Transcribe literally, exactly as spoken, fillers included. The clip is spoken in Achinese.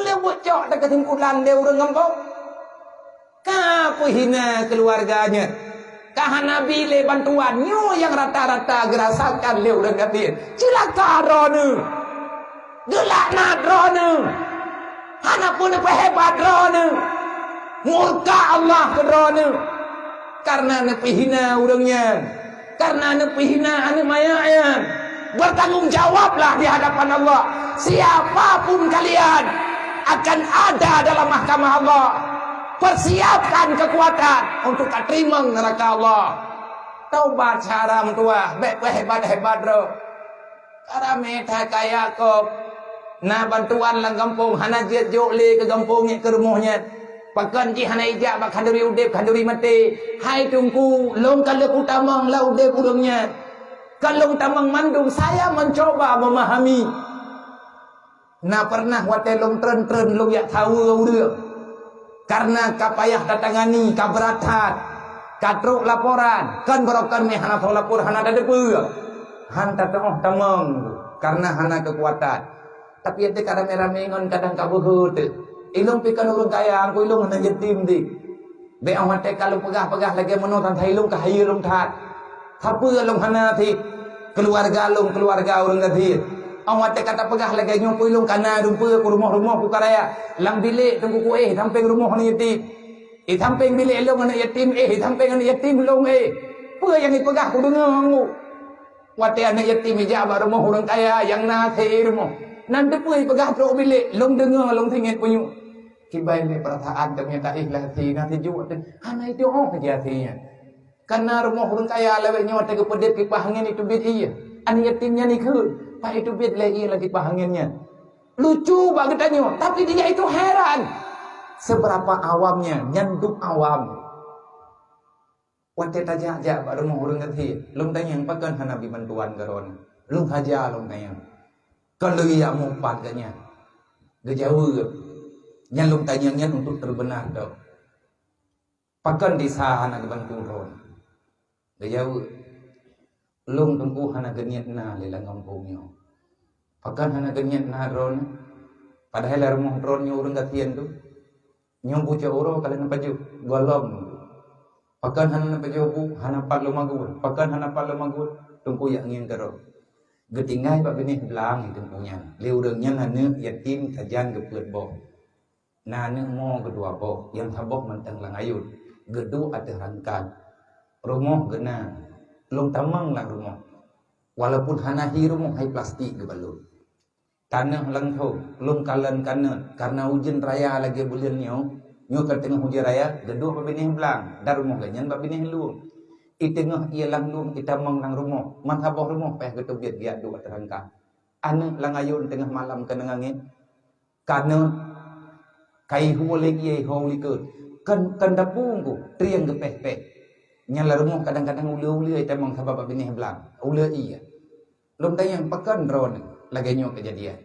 Lé buet cok teukesimpulan lé ureuëng gampông. Ka peuhina keuluwarga nyan. Ka hana bi lé bantuan nyoe nyang rata-rata geurasakan lé ureuëng gasien. Cilaka droeneuh. Geulaknat droeneuh. Hana peue neupeuhebat droeneuh. Murka Allah keu droeneuh. Karena neupeuhina ureuëng nyan. Karena neupeuhina aneuëk manyak nyan. Bertanggung jawablah di hadapan Allah. Siapapun kalian akan ada dalam mahkamah Allah. Persiapkan kekuatan untuk ka teurimong neraka Allah. Taubat sara meutuwah, bék peuhebat-hebat droe. Ka ramé that kaya kop. Na bantuan lam gampông, hana jeuet jok lé keu gampông nyan keu rumoh nyan. Pakon jih hana ijak bak khanduri udeb, khanduri maté. Hai Teungku, lôn ka lheueh kutamong lam udeb ureuëng nyan. Ka lôn tamong mandum, saya mencoba memahami. Na pernah watée lôn treun-treun lôn jak saweue ureuëng. Karena ka payah tatangani, ka brat that. Ka trok laporan, kon barokon meuhana soe lapor hana tateupeue. Han tateuoh tamong, karena hana keukuatan. Tapi até ka ramé-ramé ngon kadang ka beuhe teuh. Ilông pi kon ureuëng kaya, angku ilông hana yatim di. Bék 'oh watée ka lôn peugah-peugah lagée meunoe tan ilông ka hayeue lông that. Sapeue lông hana sit? Keuluwarga lông, keuluwarga ureuëng gasien. 'Oh watée ka tapeugah lagée nyoe ku ilông ka na dumpeue ku rumoh-rumoh ku karaya. Lam bilék teungku ku éh sampéng rumoh aneuëk yatim. Éh sampéng bilék lông aneuëk yatim éh, éh sampéng aneuëk yatim lông éh. Peue nyang ipeugah ku deungoe ngon. Watée aneuëk yatim ijak bak rumoh ureuëng kaya nyang na sit rumoh. Nan teupeue ipeugah trok bilék, lông deungoe lông singet punyueng. Kiban lé peurasaan teumita éh lah sit na sijuek teuh. Hana iteuoh keu jih sit nyan. Kana rumoh ureuëng kaya lawét nyoe teugeupeudet kipah angén iteubiet ie. Aneuëk yatim nyan ikheun, pat iteubiet lé ie lam kipah angén nyan. Lucu bak geutanyoe, tapi dia itu heran. Seberapa awamnya, nyan dum awam. Watée tajak-jak bak rumoh ureuëng gasien, lông tanyong pakon hana bi bantuan keu droeneuh. Lông haja lông tanyong. Kon lôn ijak mupat geuh nyan. Geujaweueb, nyan lông tanyong nyan untuk teubeunar dok. Pakon desa hana geubantu droeneuh? Geujaweueb, lông teungku hana geuniet na lé lam gampông nyoe. Pakon hana geuniet na droeneuh? Padahai lam rumoh droeneuh ureuëng gasien tu. Nyoe bucok uroe ka lheueh neupajoh, gohlom. Pakon hana neupajoh bu, hana pat lom agul. Pakon hana pat lom agul, teungku jak ngieng keudroe. Geutinggai bak binéh blang teungku nyan. Lé ureuëng nyan aneuëk yatim sajan geupeuet boh. Na aneuëk mo geudua boh, nyang saboh mantong lam ayôn, geuduek ateueh rangkang. Rumoh geuna, lông tamong lam rumoh. Walaupun hana hi rumoh, hai plastik geubalot. Tanoh langsong, lông kalon kanot, karena ujeuen raya lagée buleuen nyoe, nyoe ka teungoh ujeuen raya, geuduek bak binéh blang, dan rumoh geuh nyan bak binéh lueng. Iteungoh ie lam lueng, itamong lam rumoh, meusaboh rumoh payah geuteubiet geujak duek ateueh rangkang. Aneuëk lam ayôn teungoh malam keuneuk angén, kanot, kai hue lé ie ho likot, kon, kon dapu ku, trieng geupéh-péh. Nyan lam rumoh kadang-kadang uleue-uleue itamong sabab bak binéh blang, uleue ie. Lông tanyong pakon droeneuh lagée nyoe keujadian.